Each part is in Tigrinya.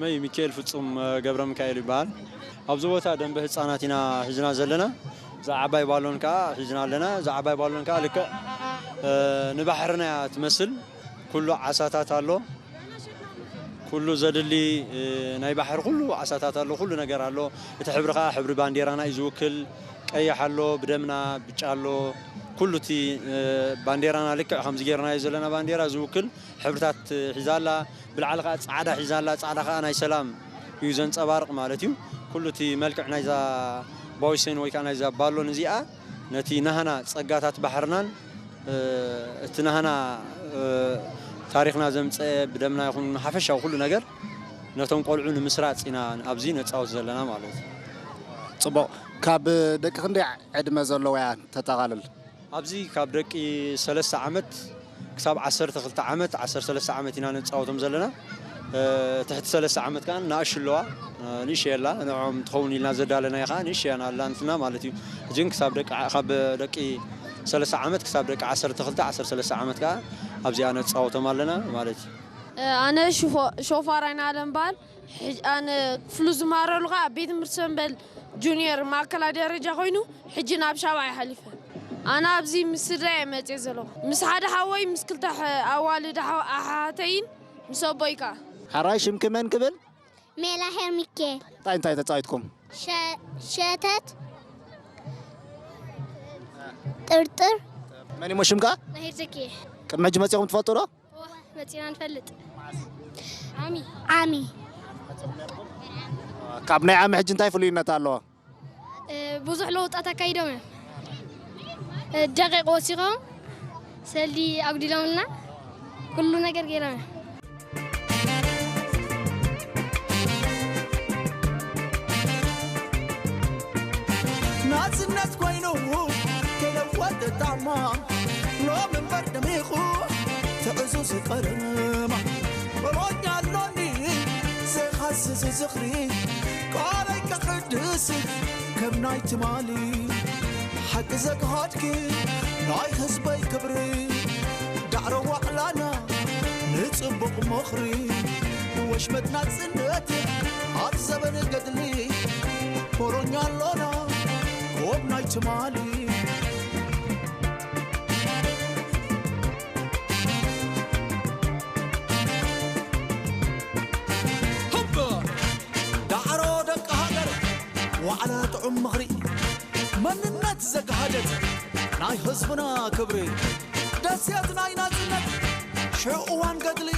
ስመይ ሚካኤል ፍጹም ገብረ ሚካኤል ይበሃል። ኣብዚ ቦታ ደንበ ህጻናት ኢና ሒዝና ዘለና። እዛ ዓባይ ባሎን ከኣ ሒዝና ኣለና። እዛ ዓባይ ባሎን ከኣ ልክዕ ንባሕርና እያ ትመስል። ኩሉ ዓሳታት ኣሎ። ኩሉ ዘድሊ ናይ ባሕሪ ኩሉ ዓሳታት ኣሎ። ኩሉ ነገር ኣሎ። እቲ ሕብሪ ከኣ ሕብሪ ባንዴራና እዩ ዝውክል። ቀይሕ ኣሎ፣ ብደምና ብጫ ኣሎ። ኩሉ እቲ ባንዴራና ልክዕ ከምዚ ጌርናዮ ዘለና ባንዴራ ዝውክል ሕብርታት ሒዛ ኣላ። ብላዕሊ ከኣ ጻዕዳ ሒዛ ኣላ። ጻዕዳ ከኣ ናይ ሰላም እዩ ዘንጸባርቕ ማለት እዩ። ኩሉ እቲ መልክዕ ናይዛ ባዊሰን ወይ ከኣ ናይዛ ባሎን እዚኣ ነቲ ናህና ጸጋታት ባሕርናን እቲ ናህና ታሪኽና ዘምጸአ ብደምና ይኹን ሓፈሻዊ ኩሉ ነገር ነቶም ቆልዑ ንምስራጽ ኢና ኣብዚ ነጻወት ዘለና ማለት እዩ። ጽቡቕ። ካብ ደቂ ክንደይ ዕድመ ዘለዎ እያ ተጠቓልል? ኣብዚ ካብ ደቂ ሰለስተ ዓመት ክሳብ ዓሰርተ ክልተ ዓመት፣ ዓሰርተ ሰለስተ ዓመት ኢና ነጻወቶም ዘለና። ትሕቲ ሰለስተ ዓመት ከኣ ንኣሽቱ ኣለዋ፣ ንእሽተይ ኣላ። ንዕኦም ትኸውን ኢልና ዘዳለናዮ ከኣ ንእሽተይ እያ ኣላትና ማለት እዩ። ሕጂ ግን ክሳብ ደቂ ካብ ደቂ ሰለስተ ዓመት ክሳብ ደቂ ዓሰርተ ክልተ ዓሰርተ ሰለስተ ዓመት ከኣ ኣብዚኣ ነጻወቶም ኣለና ማለት እዩ። ኣነ ሾፋር ኣይናለም በሃል። ኣነ ክፍሉ ዝመሃረሉ ከኣ ቤት ትምህርቲ ሰምበል ጁኒየር ማእከላይ ደረጃ ኮይኑ ሕጂ ናብ ሻብዓይ ሓሊፈ። ኣነ ኣብዚ ምስ ስድራይ እየ መፅየ ዘለኹ። ምስ ሓደ ሓወይ ምስ ክልተ ኣዋልድ ኣሓተይን ምስ ኣቦይ ከኣ። ሓራይ ሽምኪ መን ክብል? ሜላ ሄርሚኬ። እንታይ እንታይ ተፃዊትኩም? ሸተት ጥርጥር መን ይሞ ሽምካ? ናሄር ዘኪ። ቅድሚ ሕጂ መፂኹም ትፈልጡ ዶ? መፂና ንፈልጥ። ዓሚ ዓሚ ካብ ናይ ዓሚ ሕጂ እንታይ ፍሉይነት ኣለዎ? ብዙሕ ለውጣት ኣካይዶም እዮም። ደቂቕ ወሲኾም ሰልዲ ኣጉዲሎምልና ኩሉ ነገር ገይሮም እዮም። ናጽነት ኮይኑ ከይለወጥ ጣማ ሎም እምበር ደሚቑ ትዕዙ ዝቐርማ በሎኛ ኣሎኒ ዘይኻስስ ዝኽሪ ቃለይ ከሕድስ ከም ናይ ትማሊ ሓቂ ዘግሃድኪ ናይ ህዝበይ ክብሪ ዳዕሮ ዋዕላና ንጽቡቕ ምኽሪ ወሽመጥና ጽነት ኣብ ዘበን ገድሊ ኮሮኛ ኣሎና ኮብ ናይ ትማሊ ዳዕሮ ደቂ ሃገር ዋዕላ ጥዑም ምኽሪ መንነት ዘግሃደት ናይ ህዝብና ክብሪ ደሴት ናይ ናጽነት ሽዑ እዋን ገድሊ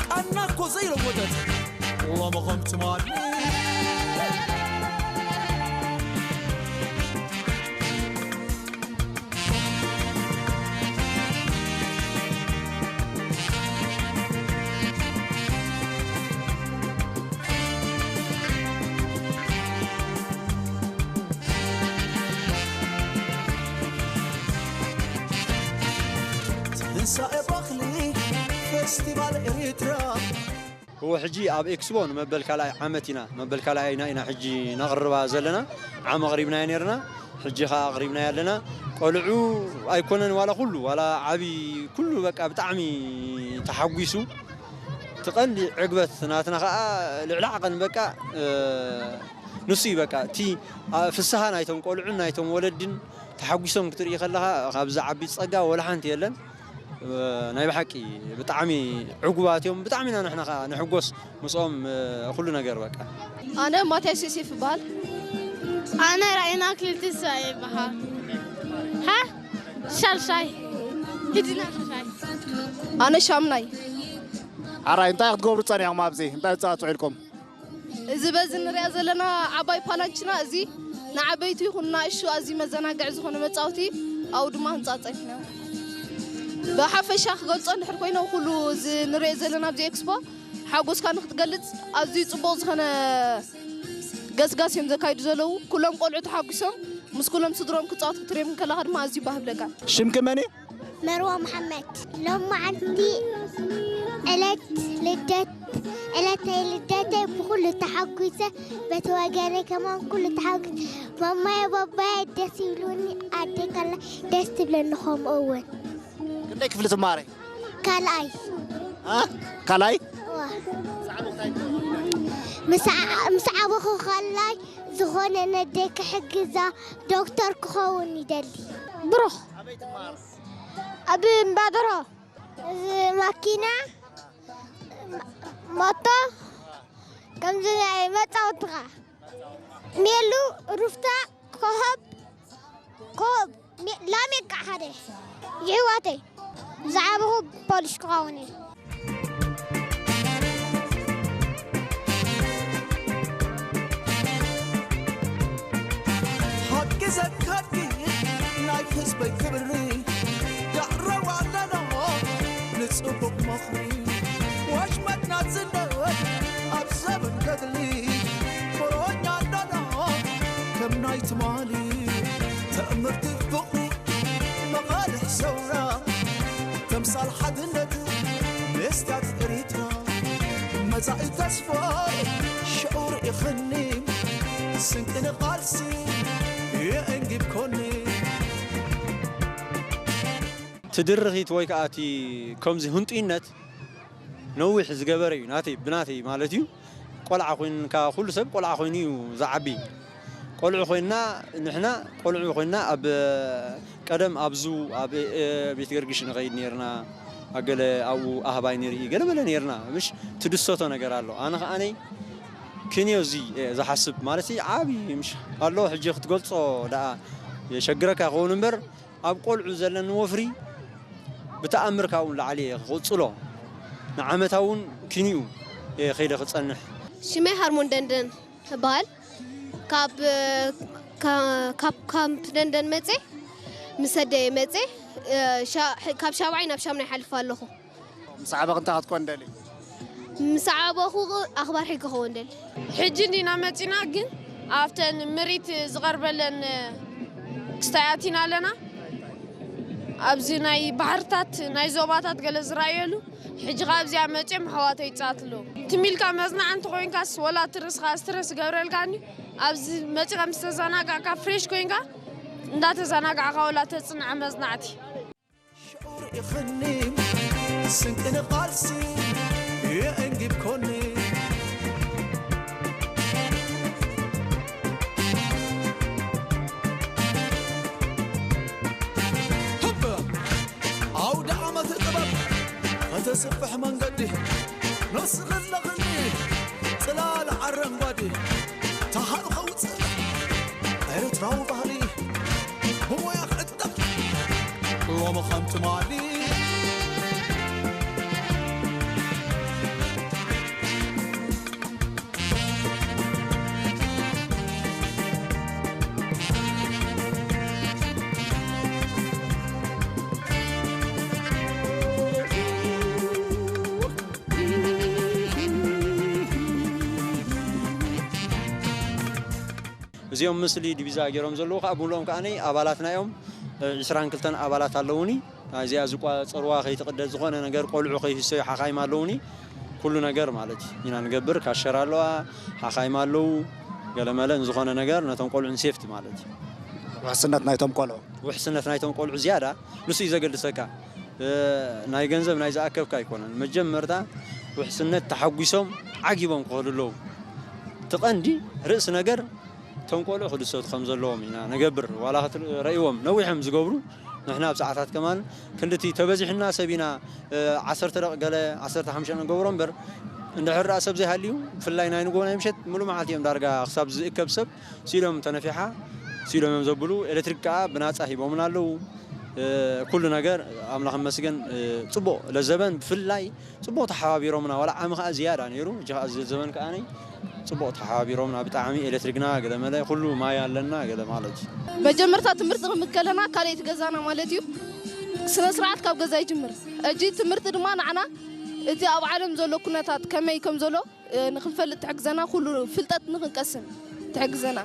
ቃና እኮ ዘይለወጠት ሎሚ ከም ትማሊ ትንሳኤ ባህሊ ፌስቲቫል ኤርትራ እወ ሕጂ ኣብ ኤክስፖ ንመበል ካልኣይ ዓመት ኢና መበል ካልኣይና ኢና ሕጂ ነቕርባ ዘለና ዓሚ ኣቕሪብናዮ ነርና ሕጂ ኸዓ ኣቕሪብናዮ ኣለና ቆልዑ ኣይኮነን ዋላ ኩሉ ዋላ ዓቢ ኩሉ በቃ ብጣዕሚ ተሓጒሱ እቲ ቀንዲ ዕግበት ናትና ኸዓ ልዕሊ ዓቐን በቃ ንሱ እዩ በቃ እቲ ፍስሃ ናይቶም ቆልዑን ናይቶም ወለድን ተሓጒሶም ክትርኢ ከለኻ ካብዚ ዓቢ ጸጋ ወላ ሓንቲ የለን ናይ ብሓቂ ብጣዕሚ ዕጉባት እዮም ብጣዕሚ ኢና ንሕና ከዓ ንሕጎስ ምስኦም ኩሉ ነገር በቃ ኣነ ማትያስ ዮሴፍ ይበሃል ኣነ ራእና ክልትሳ ይበሃል ሃ ሻልሻይ ሂድና ሻልሻይ ኣነ ሻምናይ ኣራይ እንታይ ክትገብሩ ጸኒሕኩም ኣብዚ እንታይ ትጻወቱ ውዒልኩም እዚ በዚ ንሪኣ ዘለና ዓባይ ፓላንችና እዚ ንዓበይቲ ይኹን ንኣሽቱ ኣዝዩ መዘናግዒ ዝኾነ መፃወቲ ኣብኡ ድማ ህንፃ ፀኒሕና ብሓፈሻ ክገልፆ እንድሕር ኮይነ ኩሉ እዚ ንሪኦ ዘለና ኣብዚ ኤክስፖ ሓጎስካ ንክትገልፅ ኣዝዩ ፅቡቕ ዝኾነ ገስጋስ እዮም ዘካይዱ ዘለዉ ኩሎም ቆልዑ ተሓጒሶም ምስ ኩሎም ስድሮም ክፃወት ክትሪኦም ከለኻ ድማ ኣዝዩ ባህብለካ ሽምኪ መን እዩ መርዋ መሓመድ ሎማዓንቲ ዕለት ልደት ዕለተይ ልደተይ ብኩሉ ተሓጒሰ በቲ ወገነይ ከማን ኩሉ ተሓጒሰ ማማየ ባባየ ደስ ይብሉኒ ኣደይ ከላ ደስ ትብለኒ ከምኡ እውን ክንደይ ክፍሊ ትማሃሪ ካልኣይ ካልኣይ ምስ ዓ-፣ ምስ ዓበኹ ከላይ ዝኾነ ነደይ ክሕግዛ ዶክተር ክኸውን ይደሊ። ብሩኽ ኣብ እምባደሮ እዚ ማኪና ሞቶ ከምዚ ናይ መጻወትኻ ሜሉ ሩፍታ ኮኸብ ኮኸብ ሜ-፣ ላሜ ከዓ ሓደ ይሕዋተይ ዝዓበኹ ፖሊስ ክኸውን እየ። ሓቂ ዘካድኪ ናይ ህዝበይ ክብሪ ዳዕረው ኣለና ንጽቡቕ ምኽሪ ወሽመጥና ዝነት ኣብ ዘበን ገድሊ በሮኛ ኣለና ከም ናይ ትማሊ ተእምርቲ ፍቕሪ መቓልሕ ሰውራ ተምሳል ሓድነት መስትያት ኤሪትራ መጻኢ ተስፋ ሽዑር ኢኽኒ ስንቂ ንቓልሲ የእንጊብ ኮኒ ትድርኺት ወይ ከዓ እቲ ከምዚ ህንጡይነት ነዊሕ ዝገበረ እዩ ናተይ ብናተይ ማለት እዩ። ቆልዓ ኮይንካ ኩሉ ሰብ ቆልዓ ኮይኑ እዩ ዝዓቢ። ቆልዑ ኮይንና ንሕና ቆልዑ ኮይንና ኣብ ቀደም ኣብ ዙ ኣብ ቤት ገርግሽ ንኸይድ ነርና። ኣገለ ኣብኡ ኣህባይ ንርኢ ገለ መለ ነርና ምሽ ትድሰቶ ነገር ኣሎ ኣነ ከዓነይ ክንዮ እዚ ዝሓስብ ማለት ዓብዪ ምሽ ኣሎ ሕጂ ክትገልፆ ደኣ የሸግረካ ክኸውን እምበር ኣብ ቆልዑ ዘለኒ ወፍሪ ብተኣምር ካብኡ ንላዕሊ እየ ክቕጽሎ። ንዓመታ እውን ኪንኡ እየ ከይደ ክጸንሕ። ሽመይ ሃርሞን ደንደን እበሃል። ካብ ካብ ካምፕ ደንደን መጼ ምስ ኣደየ መጼ ካብ ሻብዓይ ናብ ሻምናይ ሓልፍ ኣለኹ። ምስ ዓበኽ እንታይ ክትኮን ደሊ? ምስ ዓበኹ ኣኽባር ሕጊ ክኸውን ደሊ። ሕጂ እንዲና መፂና ግን ኣብተን ምሪት ዝቐርበለን ክስታይ ኣቲና ኣለና። ኣብዚ ናይ ባሕርታት ናይ ዞባታት ገለ ዝረኣየሉ ሕጂ ካብ እዚኣ መፅኦም ኣሕዋተይ ይፃት ኣለዉ። ትሚልካ መዝናዕ እንተኮይንካስ ወላ ትርስኻ ስትረስ ይገብረልካ እንዲ ኣብዚ መፂኻ ምስ ተዘናጋዕካ ፍሬሽ ኮይንካ እንዳተዘናጋዕካ ወላ ተፅንዐ መዝናዕቲ። ሽዑር ኢኽኒ ስንቂ ንቓልሲ የእንጊብ ኮኒ ህበ ኣውደ ዓመት ጥበብ ከተስፍሕ መንገዲ ንስኺ ኣለኽኒ ጽላል ኣረንጓዴ ተሃሉ ከውፅእ ኤርትራዊ ባህሊ ብሞያ ክዕጠቕ ሎሚ ከም ትማሊ እዚኦም ምስሊ ዲቪዛ ገይሮም ዘለዉ ከዓ ብምልኦም ከዓ ኣባላትና እዮም። ዒስራን ክልተን ኣባላት ኣለዉኒ። እዚኣ ዝቋፀርዋ ከይትቕደድ ዝኾነ ነገር ቆልዑ ከይህሰዩ ሓኻይም ኣለዉኒ። ኩሉ ነገር ማለት እዩ ኢና ንገብር። ካሸር ኣለዋ፣ ሓኻይም ኣለዉ። ገለመለ ንዝኾነ ነገር ነቶም ቆልዑ ንሴፍቲ ማለት እዩ። ውሕስነት ናይቶም ቆልዑ ውሕስነት ናይቶም ቆልዑ ዝያዳ ንሱ እዩ ዘገድሰካ። ናይ ገንዘብ ናይ ዝኣከብካ ኣይኮነን። መጀመርታ ውሕስነት ተሓጒሶም ዓጊቦም ክኸዱ ኣለዉ። እቲ ቀንዲ ርእሲ ነገር እቶም ቆልዑ ክድሰቱ ከም ዘለዎም ኢና ነገብር። ዋላ ክትረእይዎም ነዊሖም ዝገብሩ ንሕና ኣብ ሰዓታት ከማን ክንድቲ ተበዚሕና ሰብ ኢና ዓሰርተ ደቂ ገለ ዓሰርተ ሓሙሽተ ንገብሮ እምበር እንድሕር ደኣ ሰብ ዘይሃልዩ ብፍላይ ናይ ንግሆ ናይ ምሸት ሙሉእ መዓልቲ እዮም ዳርጋ ክሳብ ዝእከብ ሰብ ሲሎም ተነፊሓ ሲሎም እዮም ዘብሉ። ኤሌክትሪክ ከዓ ብናፃ ሂቦምና ኣለዉ። ኩሉ ነገር ኣምላኽ ይመስገን ፅቡቕ ለዘበን ብፍላይ ፅቡቕ ተሓባቢሮምና ዋላ ዓሚ ከዓ ዝያዳ ነይሩ ሕጂ ከዓ እዚ ዘበን ከዓ ነይ ፅቡቕ ተሓባቢሮምና ብጣዕሚ ኤሌክትሪክና ገለ መለ ኩሉ ማይ ኣለና ገለ ማለት እዩ። መጀመርታ ትምህርቲ ክንብል ከለና ካልኣይቲ ገዛና ማለት እዩ። ስነ ስርዓት ካብ ገዛ ይጅምር። እጂ ትምህርቲ ድማ ንዓና እቲ ኣብ ዓለም ዘሎ ኩነታት ከመይ ከም ዘሎ ንክንፈልጥ ትሕግዘና፣ ኩሉ ፍልጠት ንክንቀስም ትሕግዘና።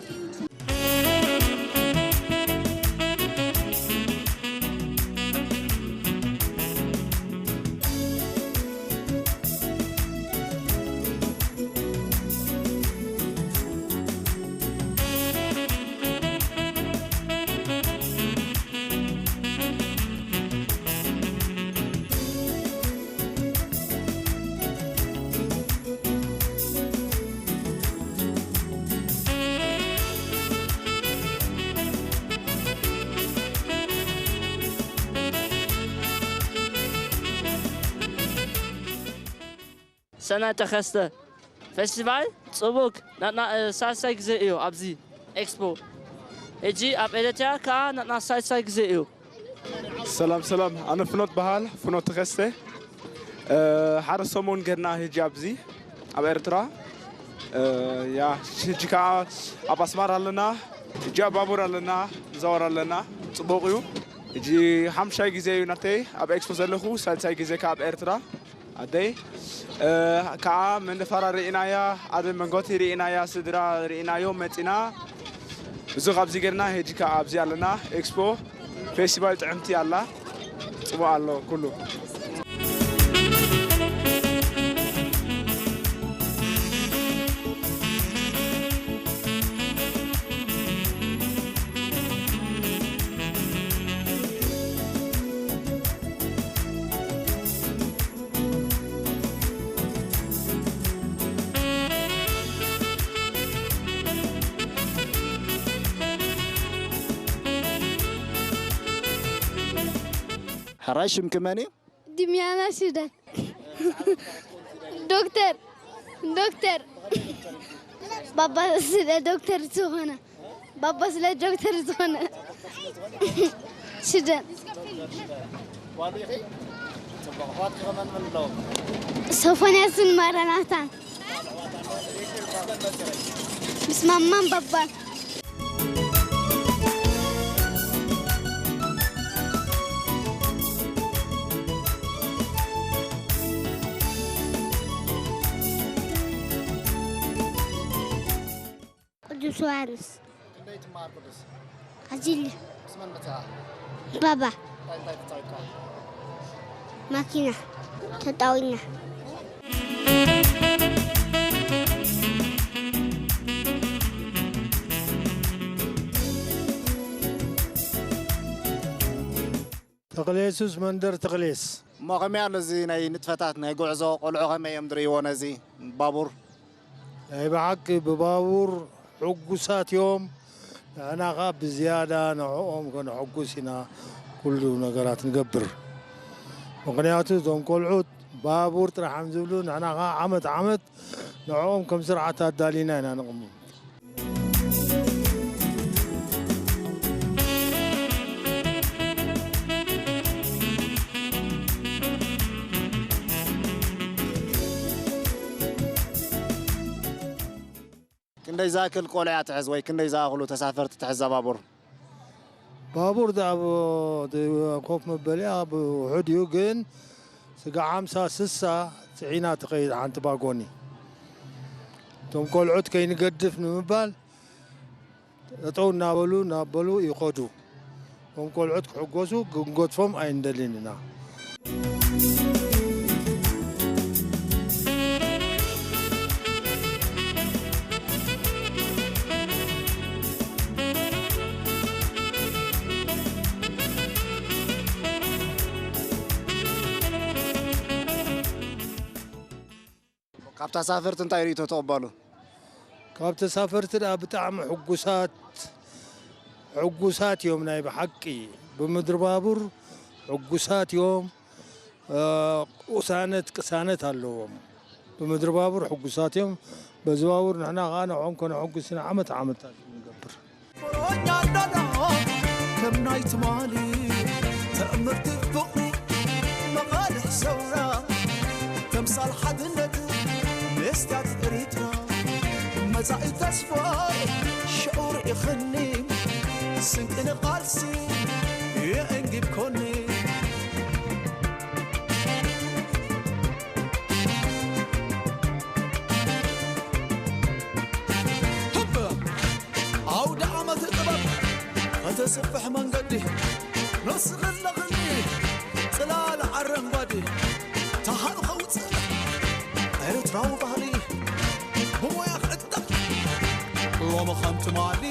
ሰናይ ተኸስተ። ፌስቲቫል ጽቡቅ ናትና፣ እ፣ ሳልሳይ ግዜ እዩ ኣብዚ ኤክስፖ። ሕጂ ኣብ ኤረትርያ ከኣ ናትና ሳልሳይ ግዜ እዩ። ሰላም፣ ሰላም። ኣነ ፍኖት በሃል፣ ፍኖት ተኸስተ። እ፣ ሓደ ሰሙን ጌርና ሕጂ ኣብዚ ኣብ ኤርትራ። እ፣ ያ፣ ሕጂ ከኣ ኣብ ኣስመራ ኣለና፣ ሕጂ ኣብ ባቡር ኣለና፣ ንዛወር ኣለና። ጽቡቕ እዩ። ሕጂ ሓምሻይ ግዜ እዩ ናተይ ኣብ ኤክስፖ ዘለኹ፣ ሳልሳይ ግዜ ከኣ ኣብ ኤርትራ። ኣደይ፣ እ፣ ከኣ መንደፋራ ርኢናያ፣ ኣደ መንጎቲ ርኢናያ፣ ስድራ ርኢናዮ መጺና። ብዙ ካብዚ ጌርና፣ ሄጂ ከኣ ኣብዚ ኣለና። ኤክስፖ ፌስቲቫል ጥዕምቲ ኣላ። ጽቡቕ ኣሎ ኩሉ። ሕራይ ሽምኪ መን እዩ? ድምያና ሽደን። ዶክተር፣ ዶክተር። ባባ ስለ ዶክተር ዝኾነ፣ ባባ ስለ ዶክተር ዝኾነ። ሽደን። ሶፎንያስን ማራናታን። ምስ ማማን ባባን። ቅዱስ ዮሃንስ። ክንደይ ትመሃር ቅዱስ? ኣዚሊ። ምስ መን መጺኻ? ባባ። እንታይ እንታይ ተጻዊትካ? ማኪና ተጣዊና። ተኽለ የሱስ መንደር ተኽሌስ። እሞ ከመይ ኣሎ እዚ ናይ ንጥፈታት ናይ ጉዕዞ? ቆልዑ ከመይ እዮም ዝርእይዎ ነዚ ባቡር? ናይ ብሓቂ ብባቡር ሕጉሳት እዮም። ንሕና ኸዓ ብዝያዳ ንዕኦም ከነሐጉስ ኢና ኩሉ ነገራት ንገብር። ምኽንያቱ እዞም ቆልዑት ባቡር ጥራሕ እዮም ዝብሉ፣ ንሕና ኸዓ ዓመት ዓመት ንዕኦም ከም ስርዓት ኣዳሊና ኢና ነቕምም። ክንደይ ዝኣክል ቆልዑ እያ ትሕዝ ወይ ክንደይ ዝኣኽሉ ተሳፈርቲ ትሕዝ እዛ ባቡር? ባቡር ዳ ኣብ ኮፍ መበሊኣ ብውሑድ እዩ፣ ግን ስጋ ሓምሳ ስሳ ጽዒና ትኸይድ ሓንቲ ባጎኒ። እቶም ቆልዑት ከይንገድፍ ንምባል ጠጠው እናበሉ እናበሉ ይኸዱ። እቶም ቆልዑት ክሕጎሱ ክንገድፎም ኣይንደልን ኢና። ካብ ተሳፈርቲ እንታይ ርእይቶ ትቕበሉ? ካብ ተሳፈርቲ ደኣ ብጣዕሚ ሕጉሳት፣ ሕጉሳት እዮም ናይ ብሓቂ። ብምድሪ ባቡር ሕጉሳት እዮም። እ፣ ቅሳነት፣ ቅሳነት ኣለዎም። ብምድሪ ባቡር ሕጉሳት እዮም። በዚ ባቡር ንሕና ኸዓ ንዕኦም ከነሐጉስ ኢና ዓመት ዓመት ንገብር። ፍቕረኛ ኣሎና ከም ናይ ትማሊ፣ ትእምርቲ ፍቕሪ መቓልሕ ሰውራ፣ ተምሳል ሓድነት መስትያት ኤሪትራ፣ መጻኢ ተስፋ ሽዑ ርኢኽኒ፣ ስንቂ ንቓልሲ የእንጊድ ኮኒ። ህበ ኣውደ ዓመት ጥበብ ከተስፍሕ መንገዲ፣ ንስኺ ኣለኽኒ ጽላል ኣረንጓዴ፣ ተሃሉ ከውጽእ ኤርትራዊ ባህሊ ብሞያ ክዕጠቕ፣ ሎሚ ከም ትማሊ